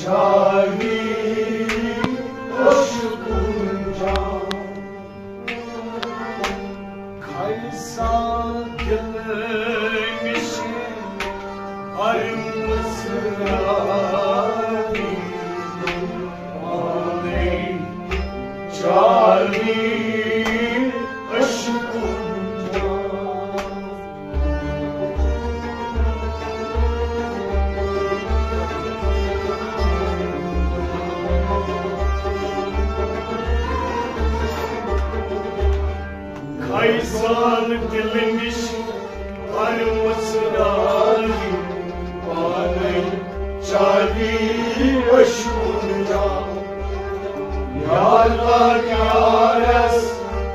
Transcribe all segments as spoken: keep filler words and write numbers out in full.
چاوی عشقُن جام۔ کھایہِ سا دِل نِش بَرمٕژ راوی پانے۔ چاوی عشقُن جام۔ کھایہِ سا دِل نِش بَرمٕژ راوی پانے۔ چاوی عشقُن جام۔ یار یارس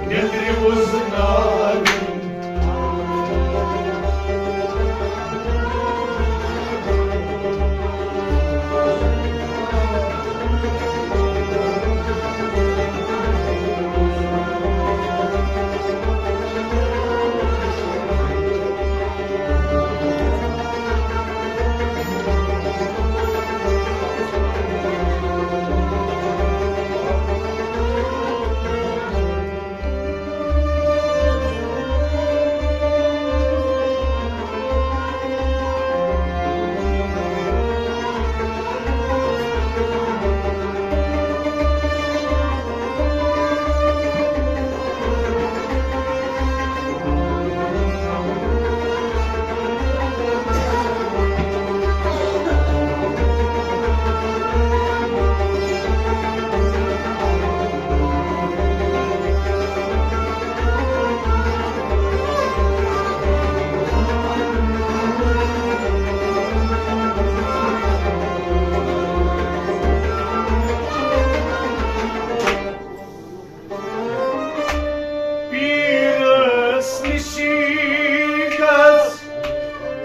نیٚنٛدرِ وُزناوٕنۍ۔ پیٖرس نِشی گژھ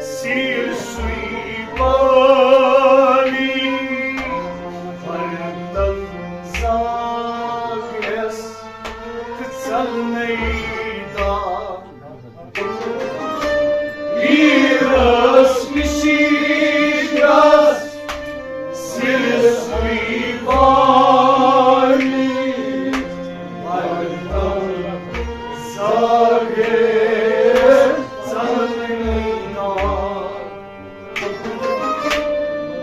سیٖر سُے پاوی، وردن زاگس تہٕ ژلنے دار۔ پیٖرس نِشی گژھ سِر سُے باری، مردم زاگے ژلنے دار۔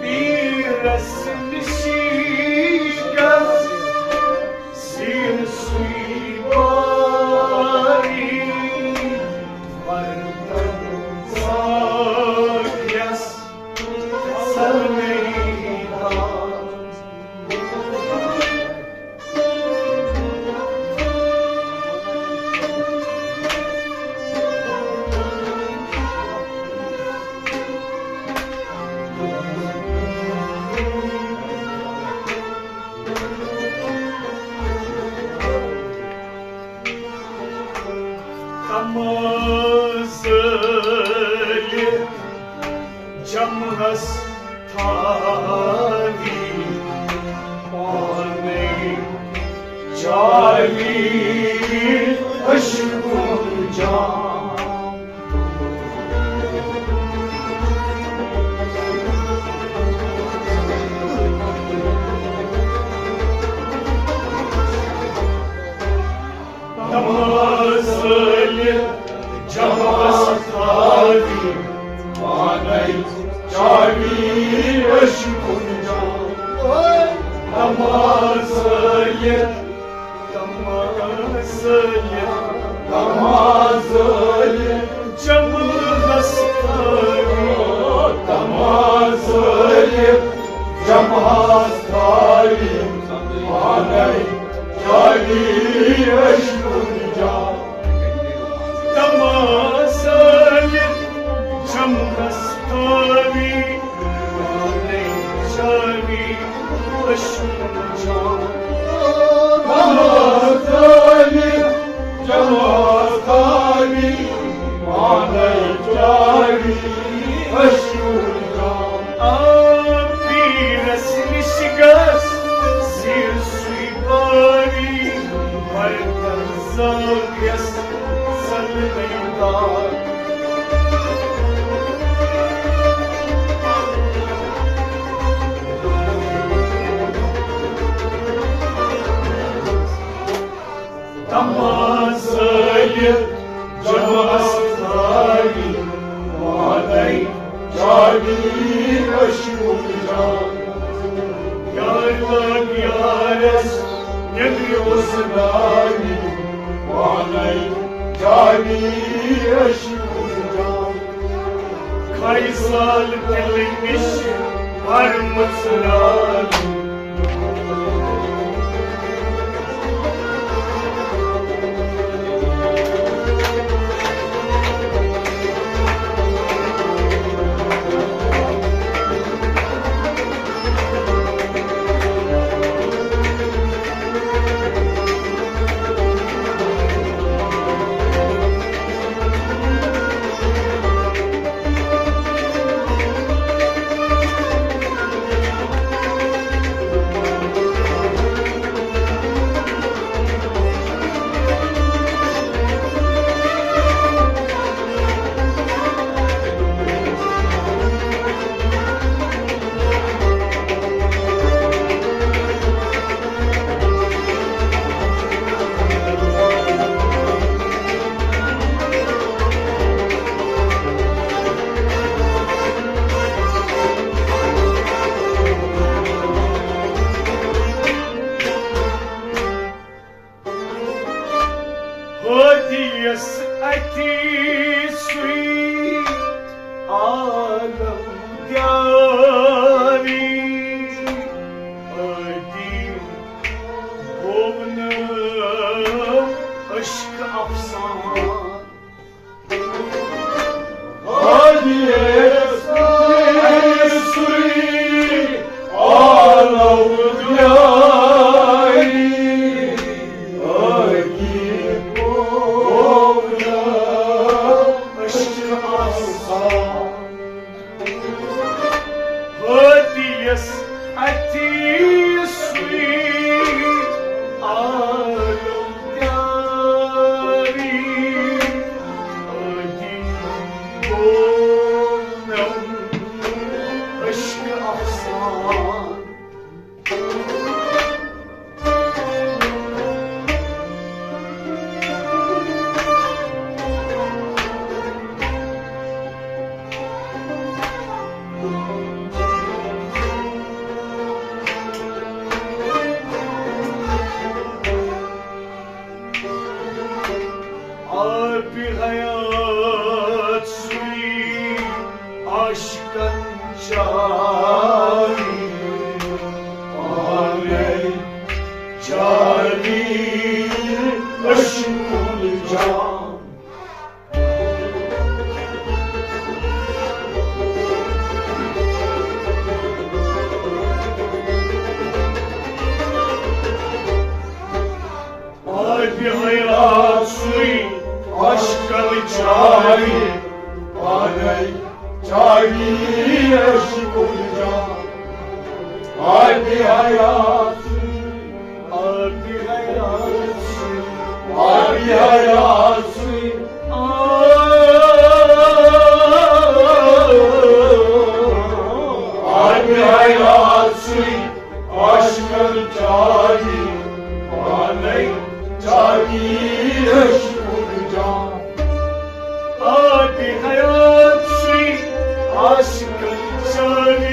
پیٖرس نِشی گژھ سِر سُے باری، مردم زاگس ژلنے دار۔ تمازلہِ جمعس تھاوی پانے، چاوی عشقُن جام۔ تمازلہِ جمعس تھاوی پانے، چاوی عشقُن جام۔ تمازلہِ، تمازلہِ، تمازلہِ جمعس تھاوی، تمازلہِ جمعس تھاوی پانے، چاوی عشقُن جام۔ تمازلہِ جمعس تھاوی پانے، چاوی عشقُن جام۔ تمازلہِ جمعس تھاوی پانے، چاوی عشقُن جام۔ آ پیٖرس نِش گژھ سِر سُے باری، مردم زاگس ژلنے دار۔ یارس نیٚبرِ اوس ناوِ، پانے جاوی عشق جان۔ کھے سال دِلہٕ نِش پرمٕژ راوِ۔ ہادیس اتی سُے عالم دیاری، ادی گوٚو نہٕ عشق افسان۔ ہادیس اتی سُے عالم دیاری، ادی گوٚو نہٕ عشق افسان۔ ہادیس اتی سُے عالم دیاری، ادی گوٚو نہٕ عشق افسان۔ آبِ حیات سُے عاشقن چاوِ، پانے چاوِ عشق جان۔ آبِ حیات سُے عشقن چاوِ، پانے چاوِ عشق جان۔ آبِ حیات سُے، آبِ حیات سُے، آبِ حیات سُے، آبِ حیات سُے۔ عاشقن چاوِ، پانے چاوِ عشق جان۔ آبِ حیات سُے عاشقن چاوِ،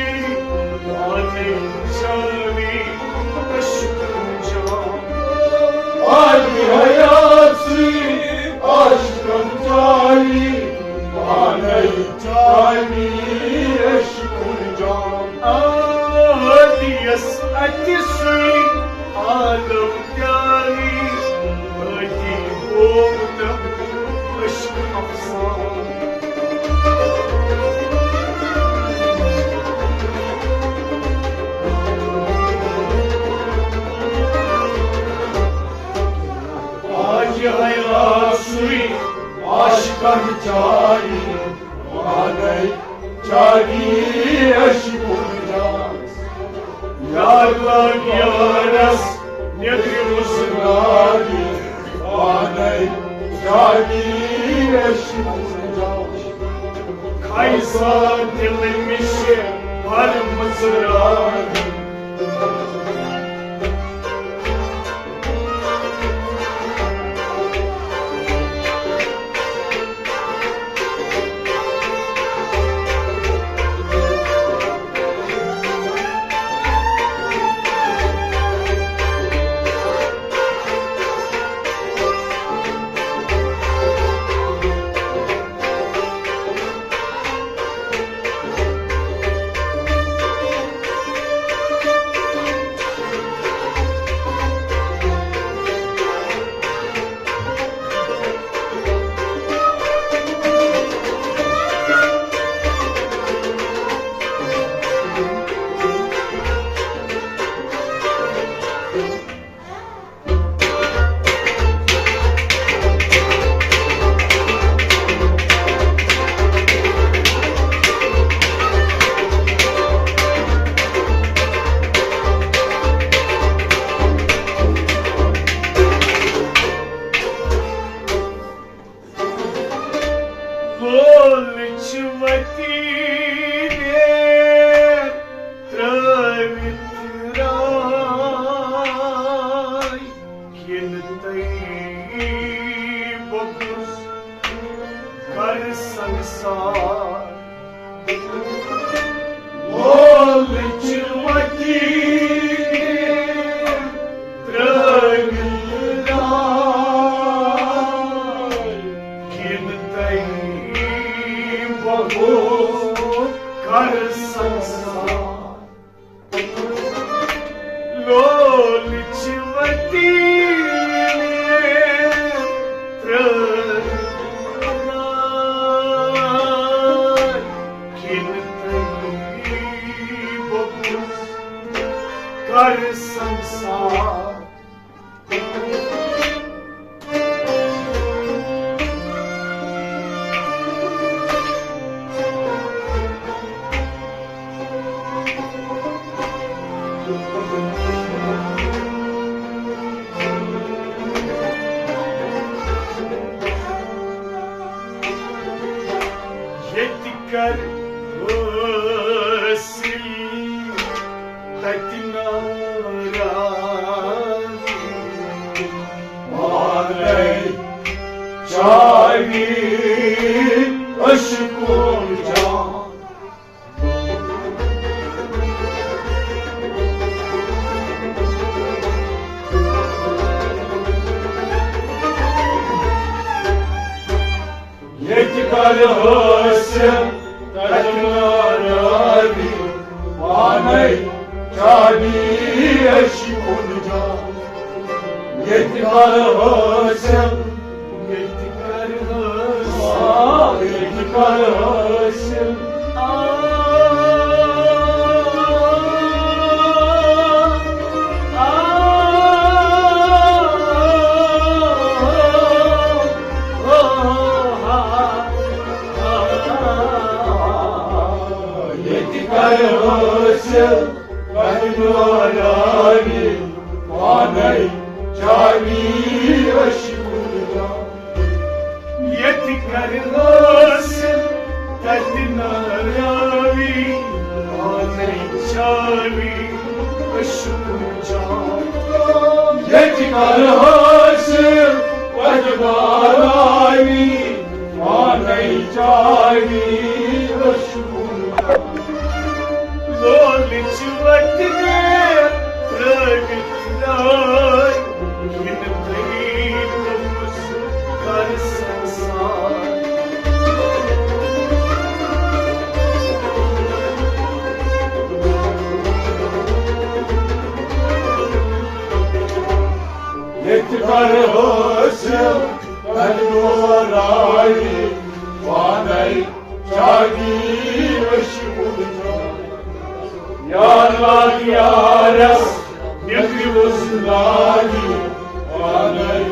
پانے چاوِ عشق جان۔ آبِ حیات سُے عاشقن چاوِ، پانے چاوِ عشق جان۔ آدیس اتہِ سُے عالم پیاری، أتی گوٚو نہٕ عشق افسانہٕ۔ آبِ حیات سُے عاشقن چاوِ، پانے چاوِ عشق جان۔ یار لٲگۍ یارس نیٚبرِ وُزناوِ، پانے چاوِ عشق جان۔ کھے سان دِلہٕ نِش پرمٕژ راوِ۔ تیٖلہِ ترٛٲوِتھ راے، کِنہٕ تۄہہِ بوٚبُس کَرٕ سنسار۔ ییٚتہِ کر حٲصِل تَتہِ ناراض۔ پانے چاوی عشقُن جام۔ ییٚتہِ کر حٲصِل تَتہِ ناراضی، پانے چاوی عشقُن جام۔ ییٚتہِ کر حٲصِل، ییٚتہِ کر حٲصِل، آ، ییٚتہِ کر حٲصِل۔ آ، آ، آ، آ۔ ییٚتہِ کر حٲصِل تَتہِ ناراوی، پانے چاوی عشقُن جام۔ ییٚتہِ کر حٲصِل تَتہِ ناراوی، پانے چاوی عشقُن جام۔ ییٚتہِ کر حٲصِل تَتہِ ناراوی، پانے چاوی عشقُن جام۔ لولٕچ وَتہِ ترٛٲوِتھ راے، یِنہٕ تۄہہِ دوٚپُس کَر سنسار۔ ییٚتہِ کر حٲصِل تَتہِ ناراوی، پانے چاوی عشقُن جام۔ یار لاگہِ یارس، نیٚبرِ وُزناوِ، پانے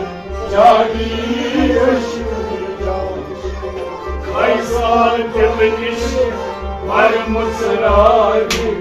چاوی عشقُن جام۔ خیزان دِلہٕ نِش پرمٕژ راوِ۔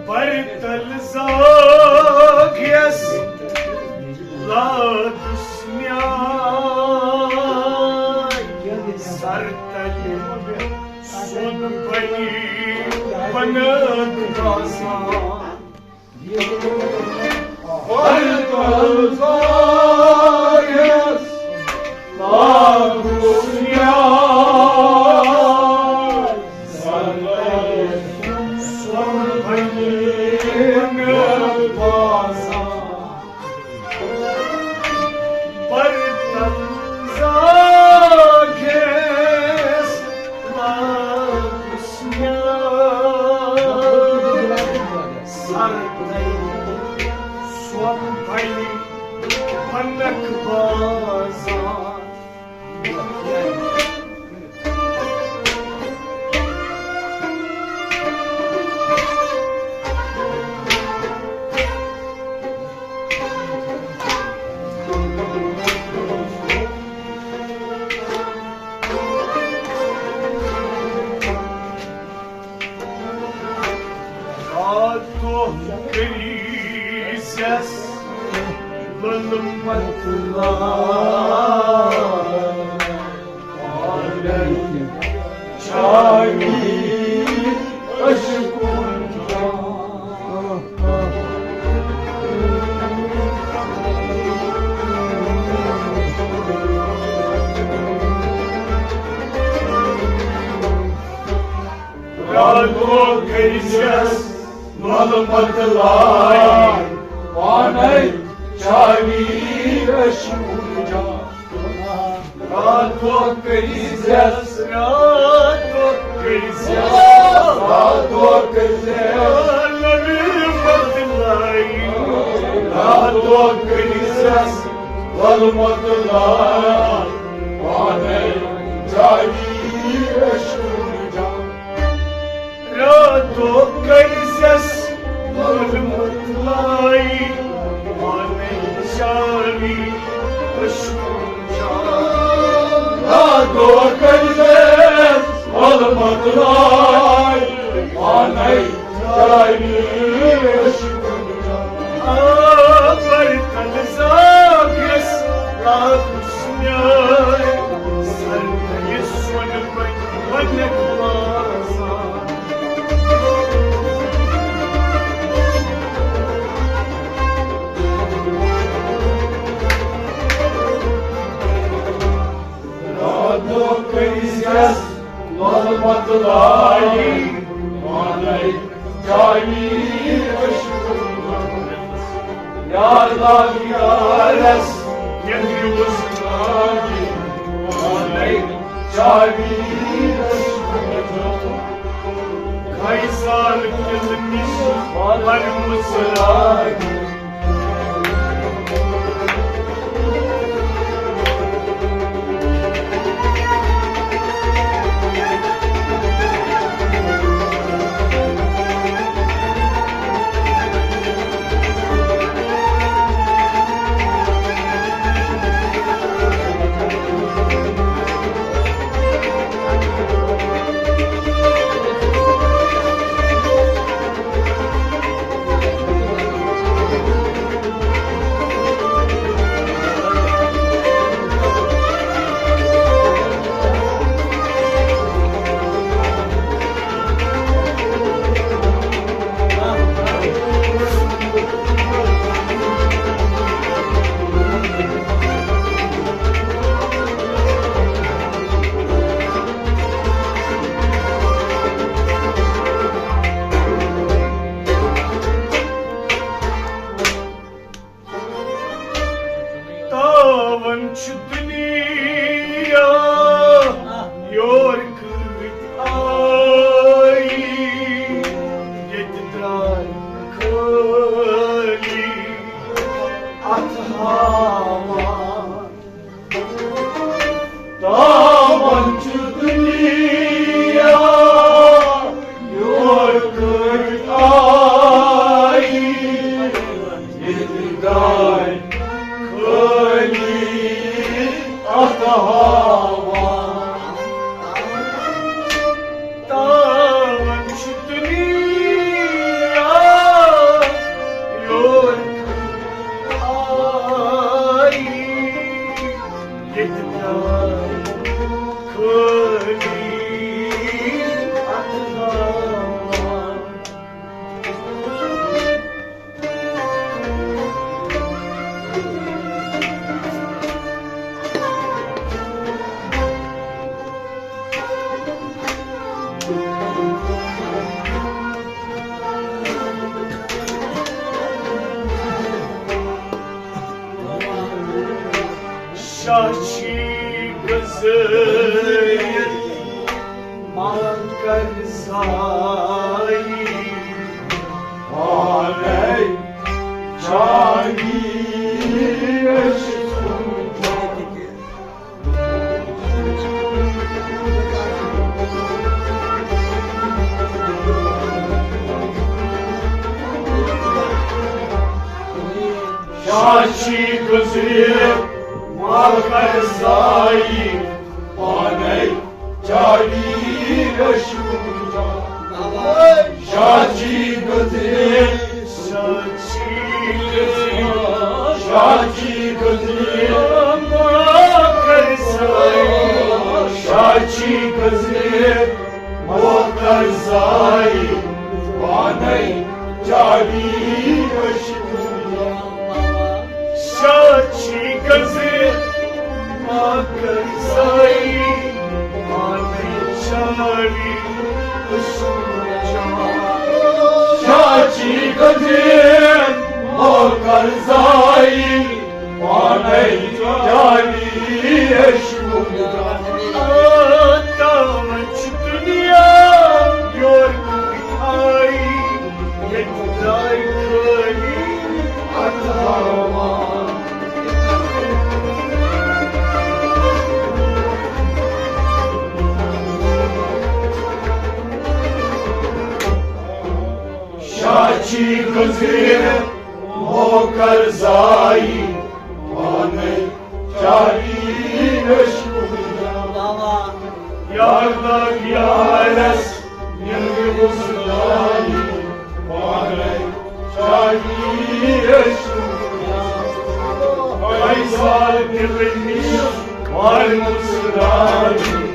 برتل زاگ یس لادُس نیاے، سر تلہِ سۄن بنی بنٲوِتھ آسان۔ برتل زاگ یس لادُس نیاے، سر تلہِ سۄن بنی بنٲوِتھ آسان۔ برتل زاگ یس لادُس نیاے، سر تلہِ سۄن بنی بنک بازار۔ تو کریزیس للمت لا، چاوی اشکون جان۔ راتو کریزیس ملمت لائے، پانے چاوی اشکون جان۔ راتو کریزیس، راتو کریزیس، راتو کریزیس ملمت لائے، راتو کریزیس ملمت لائے، پانے چاوی اشکون جان۔ راتو کریزیس ملمت لائے، پانے چاوی اشکون جان۔ راتو کریزیس ملمت لائے، پانے چاوی اشکون جان۔ آبر تل زاگس راتس نیاے، سر تل سون بن ونک لازان۔ راتو کریزیس ملمت لائے، پانے چاوی اشکون۔ یا اللہ یارس یمیوس لائے، پانے چاوی اشکون۔ خیزان کل نش ورمس لائے۔ تاون چھُ دُنیا یور کۭتۍ آیی، ییٚتہِ درٛاے خٲلی اَتھٕ ہاوان۔ تاون چھُ دُنیا یور کۭتۍ آیی، ییٚتہِ درٛاے خٲلی اَتھٕ ہاوان۔ تاون چھُ دُنیا یور آیی، ییٚتہِ درٛاے خٲلی اَتھٕ ہاوان۔ شاہ چھی گزٲرِتھ مگر زائی پانے چاہیے۔ شاہ چھی گزرِ مگر زائی پانے چاہیے۔ شاہ چی گزرے، شاہ چی گزرے، شاہ چی گزرے، ماں کر سائی۔ شاہ چی گزرے، ماں کر سائی، پانے چاڑی عشق۔ شاہ چی گزرے، ماں کر سائی، پانے چاڑی عشق۔ شاہ چی گزرے، ماں کر سائی، پانے چاڑی عشق۔ آتا وچ دنیا یور کُن آئی، ییٚتہِ درٛاے خٲلی اَتھٕ ہاوان۔ شاہ چی گزرے، ماں کر سائی، پانے چاڑی عشق۔ یار داد یارس ییٚلہِ وُژھ داے، پانے چاڑی عشق۔ فیصل دِلہٕ نِش وارِ وُژھ داے۔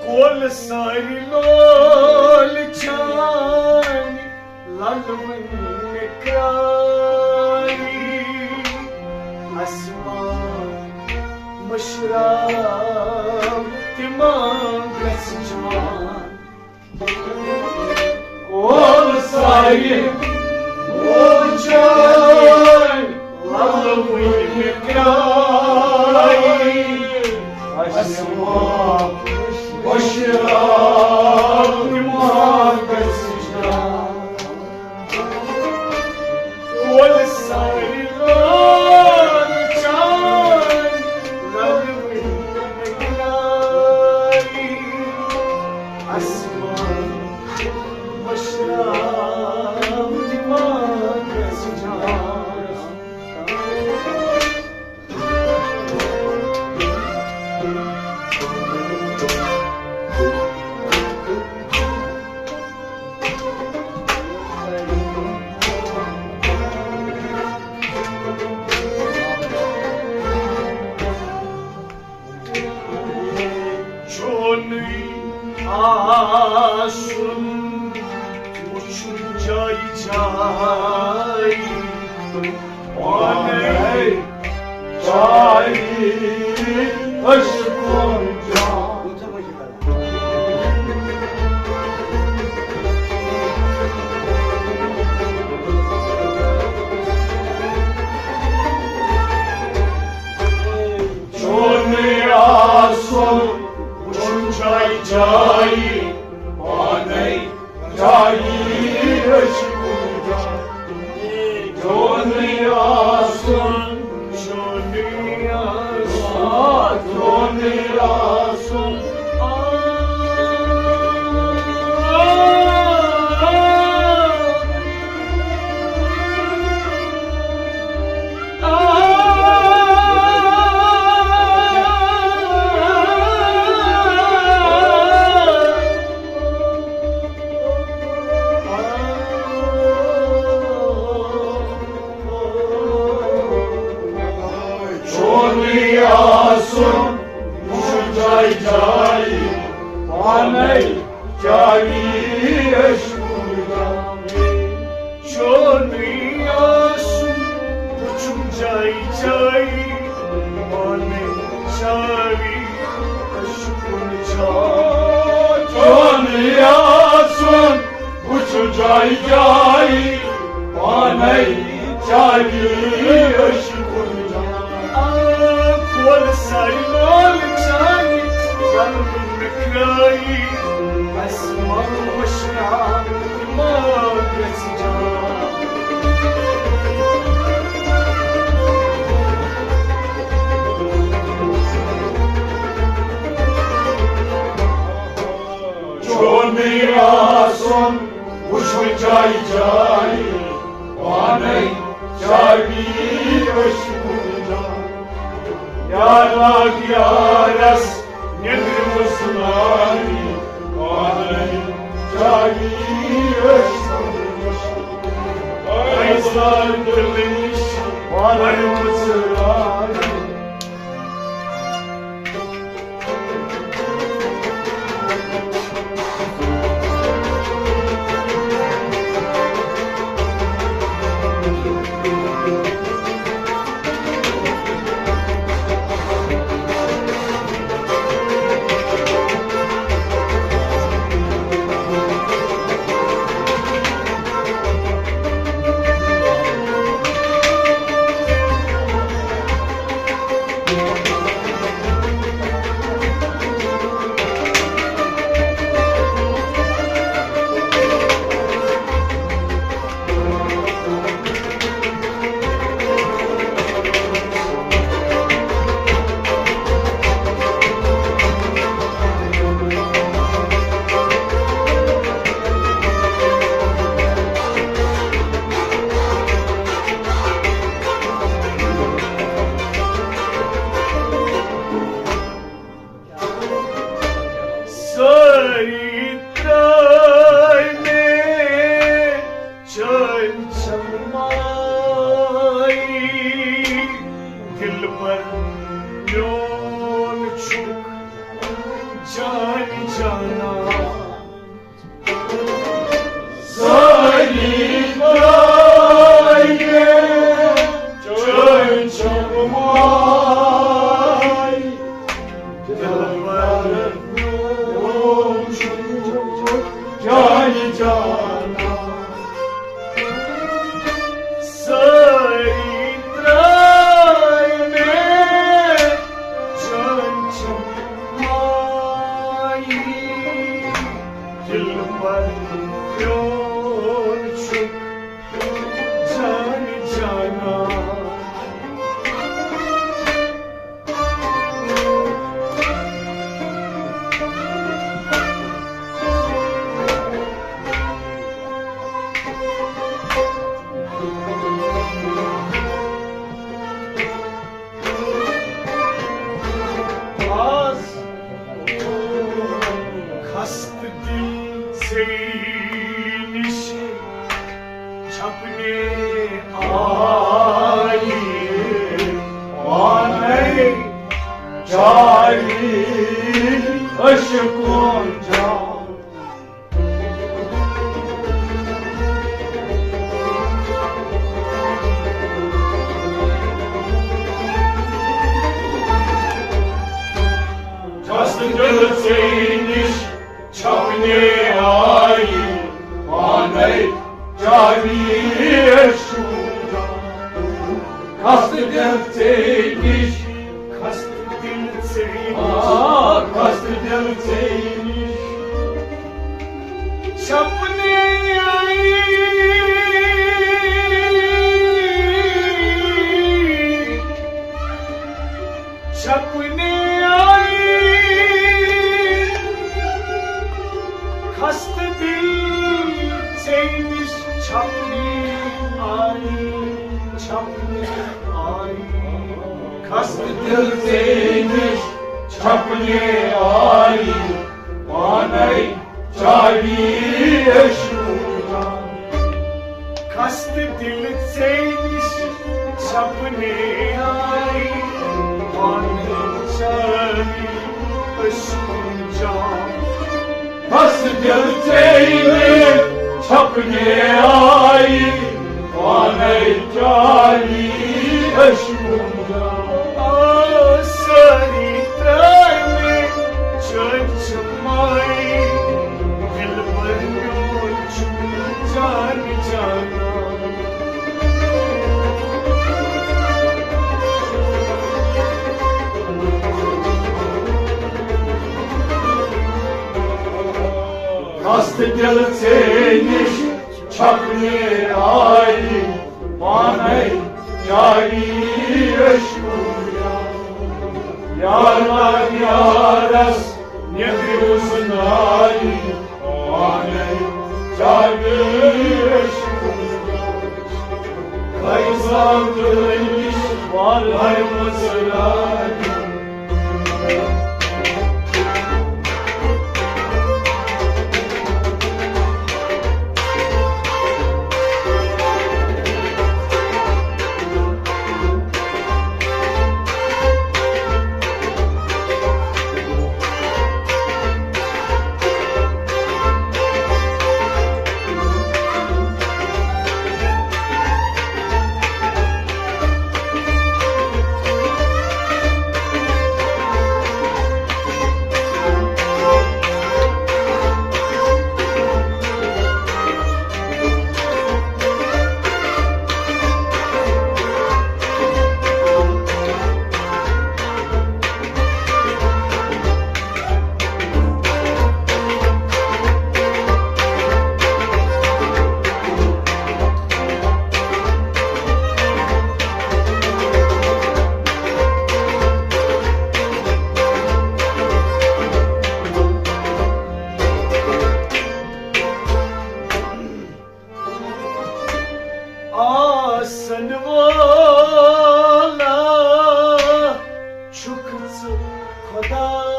کۄل سارِ لول چانہِ للوٕنۍ مےٚ کرٛاے۔ اسہِ ما مٔشراو تِمن گژھِ جان۔ کۄل سارِ لول چانہِ للوٕنۍ مےٚ کرٛاے۔ اسہِ ما مٔشراو تِمن گژھِ جان۔ کۄل سارِ لول چانہِ للوٕنۍ مےٚ کرٛاے۔ اسہِ ما مٔشراو تِمن گژھِ جان۔ چونُے آسُن وُچھُن جایہِ جایہِ۔ پانے چاڑی عشقُن جان۔ چونُے آسُن وُچھُن جایہِ جایہِ۔ پانے چاڑی عشقُن جان۔ چونُے آسُن، چونُے آسُن، چونُے آسُن۔ چھُ جایہِ جایہِ پانے چاوی عشقُن جان۔ آ، کول سرِ لول چانہِ ظلمہٕ نکھرٲیی، بس ما وٕچھنا ما گژھِ جان۔ چونُے آسُن وٕچھُن جایہِ جایہِ، پانے چاوی عشقُن جان۔ یار لاگ یارس نیٚنٛدرِ منٛز سُناوی، پانے چاوی عشقُن جان۔ فیصل دِلہٕ نِش پانے مُژراوی۔ سٲری ترٛٲوۍ مےٚ چٲنۍ چماے، دِلبر میون چھُکھ جان جانا۔ سٲری ترٛٲوۍ مےٚ چٲنۍ چماے، دِلبر میون چھُکھ جان جانا۔ سٲری ترٛٲوۍ مےٚ چٲنۍ چماے، دِلبر میون چھُکھ جان جانا۔ آز خستہٕ دِل ژے نِش چھپنے آیی، پانے چاوی عشقُن جان۔ خستہٕ دِل ژے نِش چھپنے آیی، پانے چاوی عشقُن جان۔ خستہٕ دِل ژے نِش، خستہٕ دِل ژے نِش، آ، خستہٕ دِل ژے نِش چھپنے آیی، چھپنے آیی۔ خستہٕ دِل ژے نِش چھپنے آیی، چھپنے آیی۔ خستہٕ دِل ژے نِش چھپنے آیی، پانے چاوی عشقُن جان۔ خستہٕ دِل ژے نِش چھپنے آیی، پانے چاوی عشقُن جان۔ خستہٕ دِل ژے نِش چھپنے آیی، پانے چاوی عشقُن جان۔ آ، سٲری ترٛٲوۍ مےٚ چٲنۍ چماے، دِلبر میون چھُکھ خستہٕ دِل ژےٚ نِش چھکنہِ آیہِ، پانے جاری ٲسۍ۔ یار یارس نیٚبرِمس ناوِ، پانے جاری ٲسۍ۔ خیزان تہٕ أمِس وارٕ وارٕ مژرارِ۔ آسن وولا چھُکھ ژٕ خۄداے،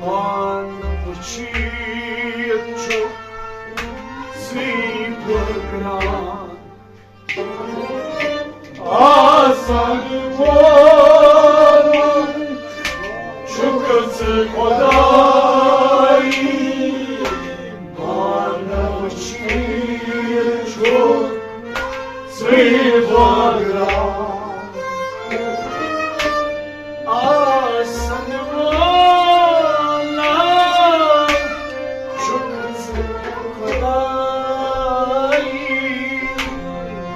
پان وٕچھِتھ چھُکھ ژٕے بٲگراوان۔ آسن وول چھُکھ ژٕ خۄداے، پانہٕ وٕچھِتھ چھُکھ ژٕے بٲگراوان۔ آسن وولا چھُکھ ژٕ خۄداے،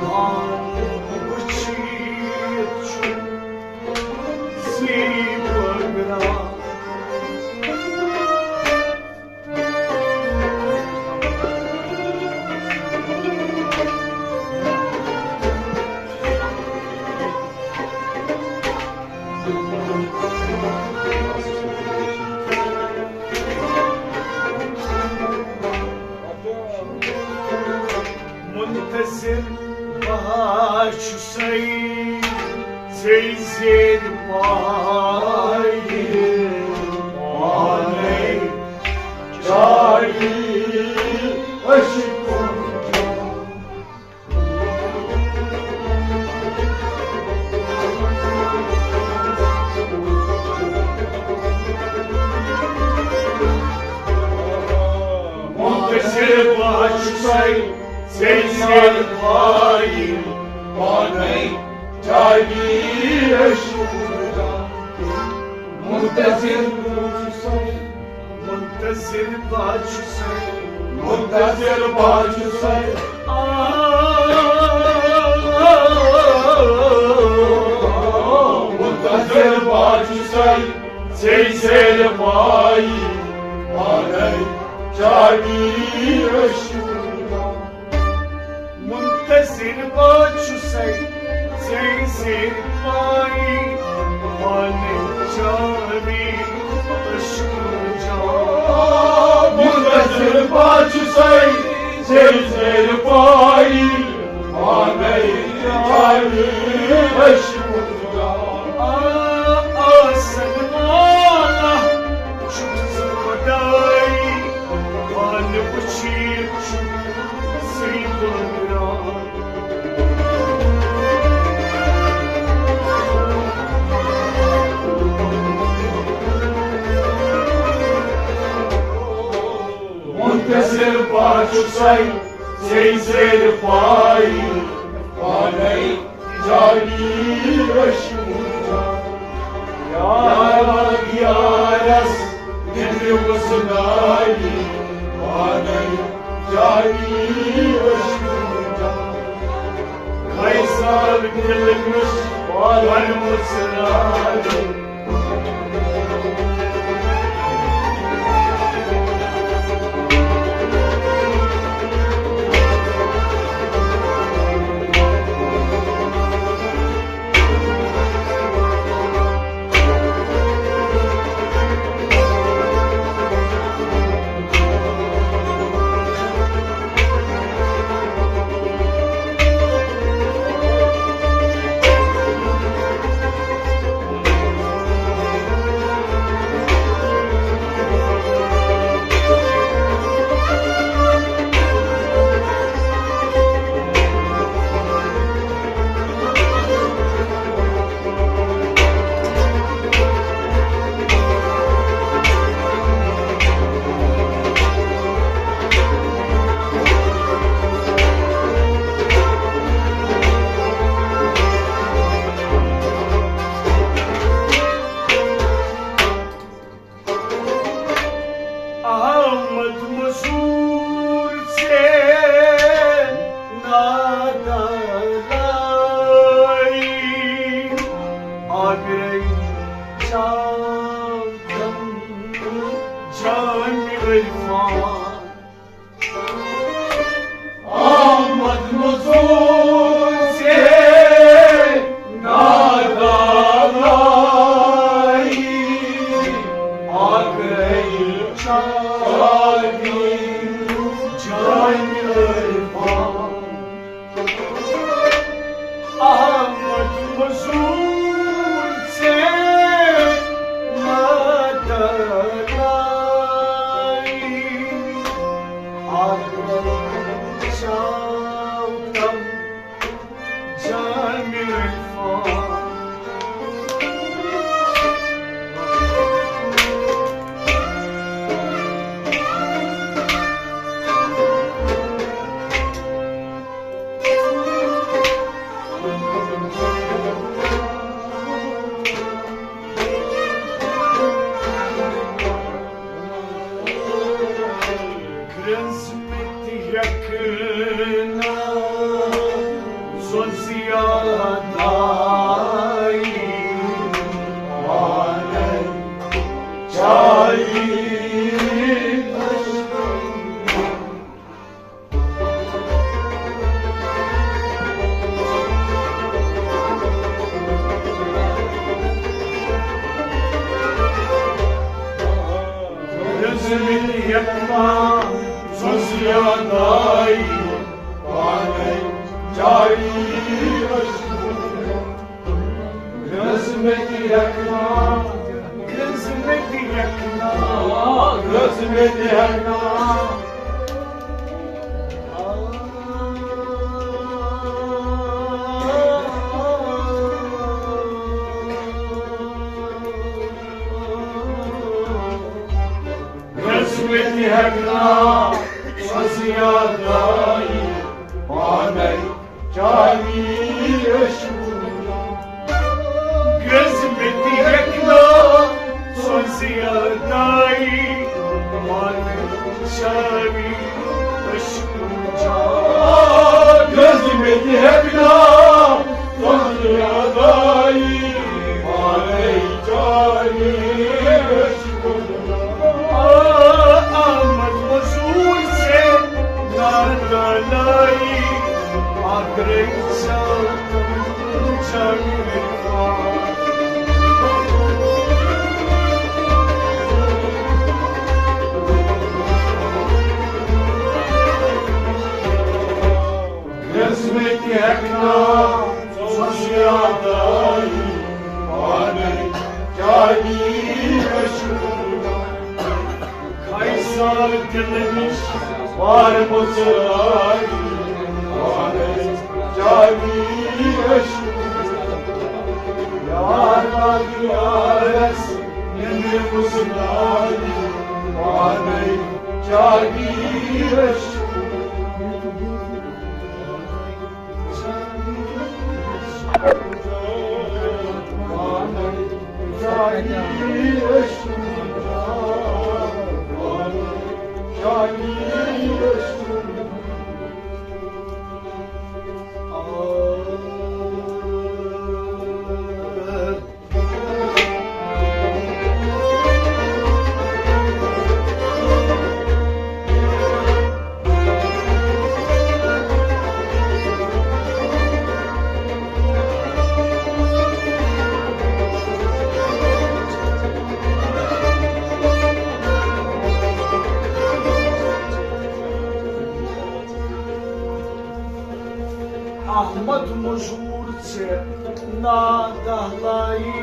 پانہٕ وٕچھِتھ چھُکھ ژٕے بٲگراوان۔ منتظر بہٕ چھُسَے ژےٚ زیرِ پایہِ، پانے جاری عشقُک۔ منتظر بہٕ چھُسَے ژےٚ زیرِ پایہِ، پانے جاری عشقُک۔ منتظر بہٕ چھُسَے، منتظر بہٕ چھُسَے، منتظر بہٕ چھُسَے۔ آ، منتظر بہٕ چھُسَے، ژےٚ زیرِ پایہِ، پانے جاری عشقُک۔ منتظر بہٕ چھُسَے ژےٚ زیرِ پایہِ، پانے جاری عشقُک۔ منتظر بہٕ چھُسَے ژےٚ زیرِ پایہِ، پانے جاری عشقُک۔ آ، آسن والا چھُکھ ژٕ خۄداے، پانہٕ وٕچھِتھ چھُکھ ژٕے بٲگراوان۔ منتظر بہٕ چھُسَے ژےٚ زیرِ پایہِ، پانے جاری عشقُک۔ یار یارس نیٚبرِمس ناوِ، پانے قیصر دل نش ورمژ راوی۔ احمد مزور ژے نادانائی، آگرے چاودن جان عرفان۔ آمد مزور ژے نادانائی، آگرے چاودن جان عرفان۔ احمد مزور ژے نادانائی، آگرے چاودن جان عرفان۔ گرٛنٛز مےٚ تہِ ہٮ۪کہٕ نہٕ سۄ زیادٕ آیی پانے چالی۔ گرٛنٛز مےٚ تہِ ہٮ۪کہٕ نہٕ، گرٛنٛز مےٚ تہِ ہٮ۪کہٕ نہٕ، گرٛنٛز مےٚ تہِ ہٮ۪کہٕ نہٕ۔ گرٛنٛز مےٚ تہِ ہٮ۪کہٕ نہٕ، سۄ زیادٕ آیی پانے چالی عشقُک۔ گرٛنٛز مےٚ تہِ ہٮ۪کہٕ نہٕ سۄ زیادٕ آیی پانے چالی عشقُک۔ گرٛنٛز مےٚ تہِ ہٮ۪کہٕ نہٕ سۄ زیادٕ آیی پانے چالی عشقُک۔ آمد مزور ژے نادانائی، آگرے چاودن جان عرفان۔ گرٛنٛز مےٚ تہِ ہٮ۪کہٕ نہٕ سۄ زیادٕ آیی پانے چالی عشقُک۔ قیصر دل نش ورمژ راوی پانے چالی عشقُک۔ یار یارس نندرِ وُزناوی پانے چالی عشقُک۔ احمد مزور ژےٚ نادہلائی،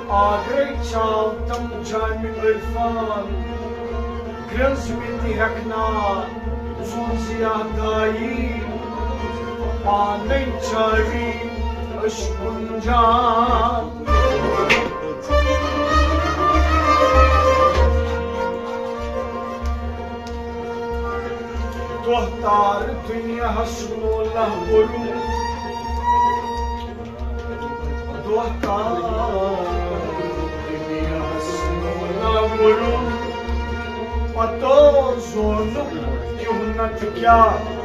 آگرے چاو تم جامع عرفان، گرٛنٛز مےٚ تہِ ہٮ۪کنا زُو زیادٕ دایی، پانے چاوی أچھ کُنجان۔ دۄہ تار دُنیاہس لولہ بوٚرُم، دۄہ تار دُنیاہس لولہ بوٚرُم، پتو زونُم کیُہنت کیٛاہ۔